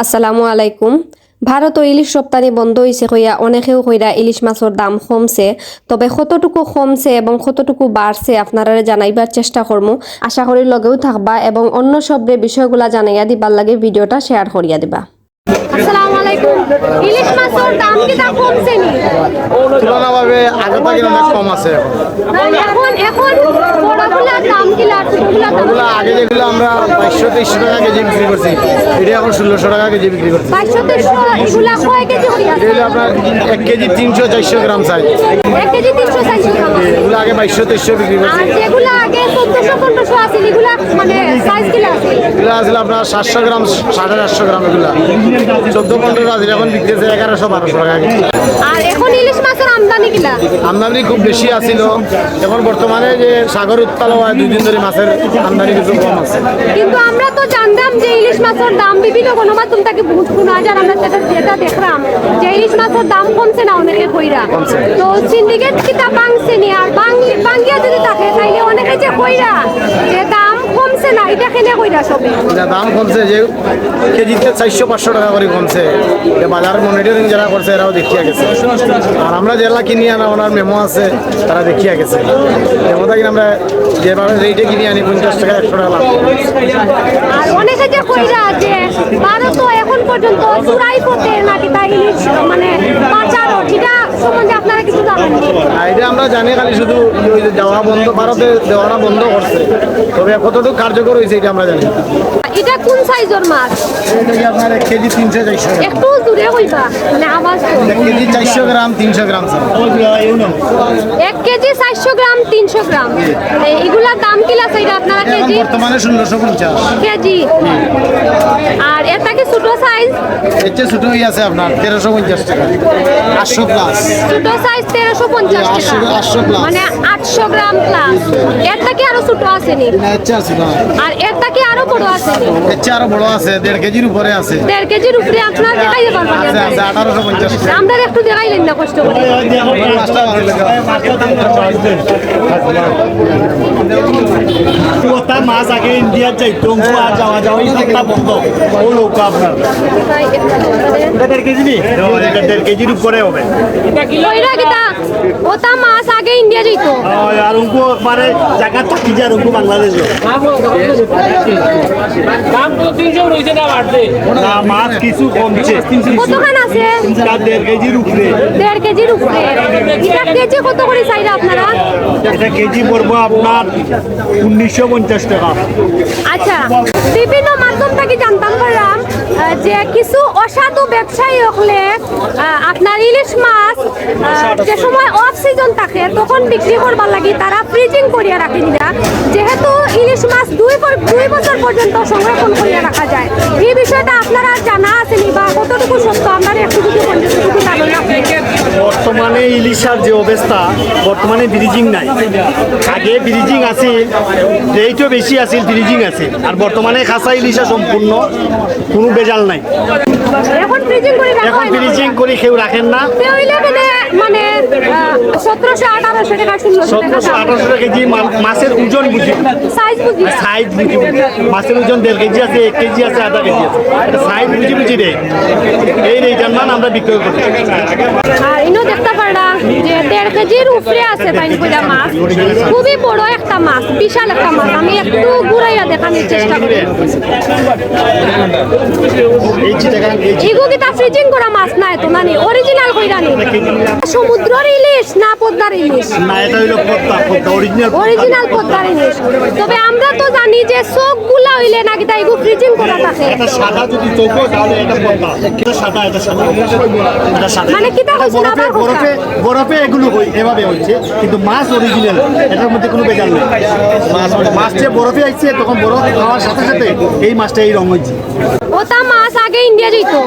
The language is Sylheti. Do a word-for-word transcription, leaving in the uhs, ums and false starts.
আসসালামু আলাইকুম। ভারতো ইলিশ রপ্তানি বন্ধ অইছে কইয়া অনেকেউ কইরা ইলিশ মাছর দাম কমছে, তবে কতটুকু কমছে এবং কতটুকু বাড়ছে আপনারারে জানাইবার চেষ্টা করমু। আশা করি লগেউ থাকবা এবং অন্য সবরে বিষয়গুলা জানাইয়া দিবার লাগি ভিডিওটা শেয়ার করিয়া দিবা। আসসালামু আলাইকুম। ইলিশ মাছর দাম কিতা কমছে নি? তুলনাভাবে আগে থাকি অনেক কম আছে এখন। এখন, এখন বড়গুলার দাম কিলা, ছোটগুলার দাম? ওগুলা আগে যেগুলা আমরা বাইশশো তেইশশো টাকা কেজি বিক্রি করছি, ইটা এখন ষোলোশো টাকা কেজি বিক্রি করছি। বাইশশো তেইশশো, ইগুলা কয় কেজি অইয়া আছে? ইটা হইলো আপনার এক কেজি তিনশো চারশো গ্রাম সাইজ। এক কেজি তিনশো চারশো গ্রাম আছে। এগুলা আগে বাইশশো তেইশশো বিক্রি করছি। আর যেগুলা আগে চোদ্দশো পনেরোশো আছিল, ইগুলা মানে সাইজ কিলা আছিল? এগুলা আছিল আপনার সাতশো গ্রাম, সাড়ে সাতশো গ্রাম এগুলা। চোদ্দ পনেরো আছিল, এখন বিক্রি হচ্ছে এগারোশো বারোশো টাকা কেজি। আর এখন ইলিশ মাছর আমদানি কিলা? আমদানি খুব বেশি আছিল, এখন বর্তমানে যে সাগর উত্তাল হওয়ায় দুই দিন ধরে মাছের আমদানি কিছু কম আছে। কিন্তু আমরা তো জানতাম যে ইলিশ মাছর দাম, বিভিন্ন গণমাধ্যম থাকি বহুত শোনা যায়, আমরা সেটা যেটা দেখলাম যে ইলিশ মাছর দাম কমছে না অনেকে কইরা। কমছে। তো সিন্ডিকেট কিতা ভাঙছে নি? আর ভাঙ-, ভাঙিয়া যদি থাকে তাইলে অনেকে যে কইরা যে দাম কমছে না, ইটা কেনে কইরা সবে? ইটা দাম কমছে যে কেজিতে চারশো পাঁচশো টাকা করি কমছে। ইটা বাজার মনিটরিং যারা করছে এরাও দেখিয়া গেছে। আর আমরা যেলা কিনি আনা ওনার মেমো আছে, তারা দেখিয়া গেছে। মেমো থাকি আমরা যেভাবে রেটে কিনি আনি পঞ্চাশ টাকা একশো টাকা লাভ করি। আর অনেকে যে কইরা যে ভারতো এখন পর্যন্ত চুরাই পথে নাকি তাই ইলিশ মানে পাচার, ইটা সম্বন্ধে আপনারা কিছু জানেন? আর ইটা আমরা জানি খালি শুধু ওই যে দেওয়া বন্ধ, ভারতে দেওয়াটা বন্ধ করছে, তবে কতটুকু কার্যকর হইছে ইটা আমরা জানি না। ইটা কোন সাইজর মাছ? ইটা কি আপনার এক কেজি তিনশো চারশো গ্রাম। একটু জোরে কইবা, মানে আওয়াজ তো। এক কেজি চারশো গ্রাম, তিনশো গ্রাম স্যার। এক কেজি চারশো গ্রাম, তিনশো গ্রাম। এ, ইগুলার দাম কিলা চাইরা আপনারা এখন কেজি? বর্তমানে ষোলোশো পঞ্চাশ। কেজি। আর এর থাকি ছোট সাইজ? এর চেয়ে ছোট হয়ে আছে আপনার তেরোশো পঞ্চাশ টাকা, আটশো প্লাস। ছোট সাইজ তেরোশো পঞ্চাশ টাকা। আটশো, আটশো প্লাস। মানে আটশো গ্রাম প্লাস। এর থাকি আরো ছোট আছে নি? না, এর চেয়ে আছে না। আর এর থাকি আরো বড় আছে নি? এর চেয়ে আরো বড় আছে, দেড় কেজির উপরে আছে। দেড় কেজির উপরে আপনারা দেখাইতে পারবেন? আছে, আছে, আঠারোশো পঞ্চাশ টাকা। আমরা একটু দেখাইলেন না কষ্ট করে। পাঁচটা ভালো লাগে। ওটা মাছ আগে ইন্ডিয়াত যাইতো, আর যাওয়া যাওয়াই একটা বন্ধ। ও লোক আপনার। এটা দেড় কেজি নি? এটা দেড় কেজির উপরে হবে। কইরা কিতা? ওটা মাছ আগে ইন্ডিয়া যাইতো। হয়, আর উনকু একবারে জায়গা থাকি যায়, আর উনকু বাংলাদেশে। দাম তো তিনশো রইছে না বাড়ছে? না, মাছ কিছু কমছে। কতখান আছে? এটা দেড় কেজির উপরে। দেড় কেজির উপরে। এটা কেজি কত করি চাইরা আপনারা? এটা কেজি পড়বো আপনার উনিশশো পঞ্চাশ টাকা। আচ্ছা, বিভিন্ন মাধ্যম থাকি জানতাম পারলাম, আহ, যে কিছু অসাধু ব্যবসায়ী হকলে, আহ, আপনার ইলিশ মাছ, আহ, যে সময় অফ সিজন থাকে তখন বিক্রি করবার লাগি তারা ফ্রিজিং করিয়া রাখে না। যেহেতু ইলিশ মাছ দুই পর-, দুই বছর পর্যন্ত সংরক্ষণ করিয়া রাখা যায়, এই বিষয়টা আপনারা জানা আছে নি বা কতটুকু সত্য, আমরা একটু যদি বলেন, যদি ধারণা থাকে। বর্তমানে ইলিশার যে অবস্থা, বর্তমানে ফ্রিজিং নাই। আগে ফ্রিজিং আছে, রেটও বেশি আছে, ফ্রিজিং আছে। আর বর্তমানে খাসা ইলিশা সম্পূর্ণ কোনো ভেজাল নাই। এখন ফ্রিজিং করি রাখা এখন হয় না। ফ্রিজিং করি কেউ রাখেন না। কেউ হইলে কেনে মানে, আহ, সতেরোশো, আঠারোশো টাকা, ষোলোশো টাকা। সতেরোশো, আঠারোশো টাকা কেজি মা-, মাছের ওজন বুঝি। সাইজ বুঝি। সাইজ বুঝি। মাছের ওজন দেড় কেজি আছে, এক কেজি আছে, আধা কেজি আছে। এটা সাইজ বুঝি বুঝি দেয়। এই রেটর মান আমরা বিক্রয় করি। আর ইনো দেখতে পাররা যে দেড় কেজির উপরে আছে তাইন কইরা মাছ। খুবই বড় একটা মাছ, বিশাল একটা মাছ। আমি একটু ঘুরাইয়া দেখানোর চেষ্টা করি। এই চিটাগাং, এই চিটাগাং। ইগু কিতা ফ্রিজিং করা মাছ নায় তো, নানি? অরিজিনাল কইরা নি? সমুদ্রর ইলিশ না পদ্মার ইলিশ? না, এটা হইলো পদ্মা, পদ্মা, অরিজিনাল পদ্মা। অরিজিনাল পদ্মার ইলিশ। তবে আমরা তো জানি যে চোখগুলা হইলে না কিতা ইগু ফ্রিজিং করা থাকে। এটা সাদা যদি চোখ হয়, তাহলে এটা পদ্মা। এটা সাদা, এটা সাদা। এটা সাদা। মানে কিতা কইছেন বরফে, আবার কথা? বরফে, বরফে এগুলো হই-, এভাবে হইছে, কিন্তু মাছ অরিজিনাল, এটার মধ্যে কোনো ভেজাল নেই। মাছ, মাছ যে বরফে আইছে, তখন বরফ খাওয়ার সাথে সাথে এই মাছটা এই রং হইছে। ওটা মাছ আগে ইন্ডিয়া যাইতো।